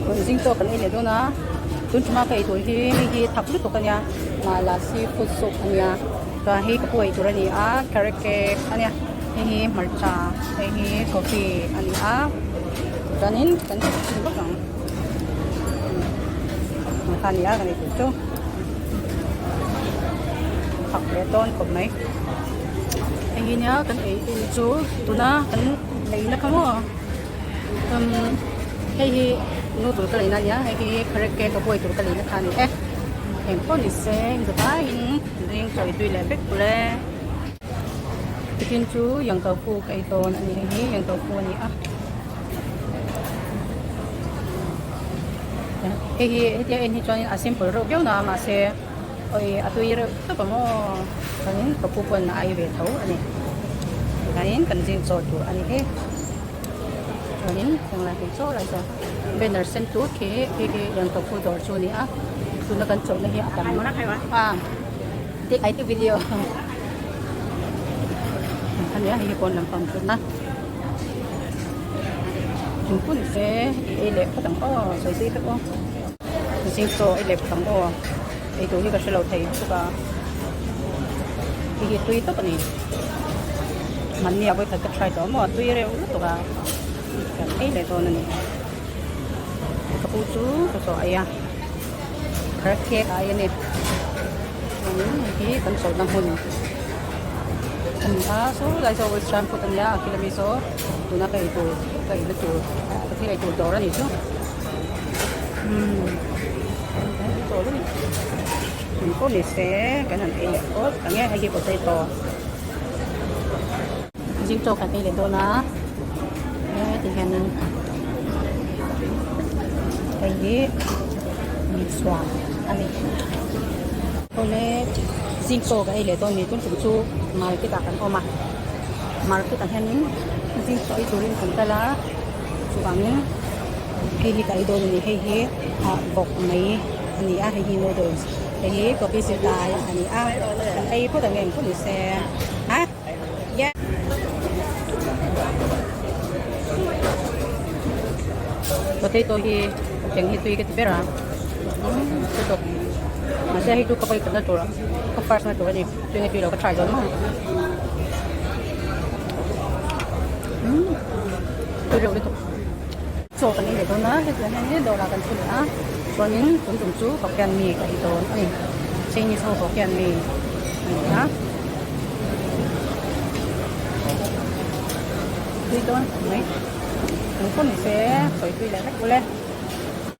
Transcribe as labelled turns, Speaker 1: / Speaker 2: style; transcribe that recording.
Speaker 1: Zing chaw kan ei leh dawn a, tun tuma ka ei tur hi hei hi thak lutuk a nia, mala seafood soup a nia, chuan hei ka pu ei tur a ni a, carrot cake a nia, hei hi hmarcha, hei hi coffee a ni a, chuanin kan chhin vak ang kha a ni a kan ei tur chu thak leh dawn khawp mai, hei hi nia kan ei chu tuna kan leina kha maw. Umm hei hi noodle ka leina ania hei hi carrot cake a buai tur ka leina kha ani e eng pawh ni se zavaiin zing chaw ei tui leh vek tur e tikin chu yang tofu ka ei dawn ani hei hi yang tofu ani a hei hi hetia en hi chuanin a simple reuh viau na mahse awi a tui reuh tawp ang aw chuanin ka pu pawn a ei ve tho ani tihianin kan zing chaw tur ani e. Chuanin englai hei chaw lai chuan banner sen tur khi khi khi lian tawp pu dawr chu a ni a tuna kan chawlhna hi a tam a tik ai tik video a nia hei hi pawn lampang thutna thingpun te i ei leh phawt ang aw sawi zui vek aw zing chaw ei leh phawt ang aw ei tur hi ka hrelo thei lutuk a hei hi tui tawp a ni. Mahni ah vawikhat ka try tawh maw a tui reuh lutuk a kan ei leh dawn a ni ka pu chu ka chaw ei a carrot cake a ei a ni chuanin hei hi kan chawlhna hmun a ni a saw lai saw western food a nia a khi lami saw tuna ka ei tur ka eina tur ka thil ei tur dawr a nih chu umm chawl a ni. Engpawh ni se kan han ei leh phawt ang e hei hi potato zing chaw kan ei leh dawn a heti hianin hei hi misuang a ni awle zing chaw kan ei leh dawn ni tun tum chu market ah kan awm a market ah hianin zing chaw ei turin kan kal a chuvangin hei hi ka ei dawn a ni hei hi ah vawk mai. A ni a hei hi noodles hei hi coffee zir lai a ni a kan ei phawt ang em pawh ni se ha yeah potato hi eng hi tui ka ti ber a potato mahse hei chu ka vawi khatna tur ka first na tur a ni tui nge tui lo ka try dawn maw tui reuh lutuk. Chaw kan ei leh dawn a, hetiang hian in dawrah kan thu leh a, chuanin tun tum chu Hokkien mi ka ei dawn a ni, Chinese ho Hokkien mi a ni a, tui dawn khawp mai, eng pawh ni se sawi tui leh vek ule.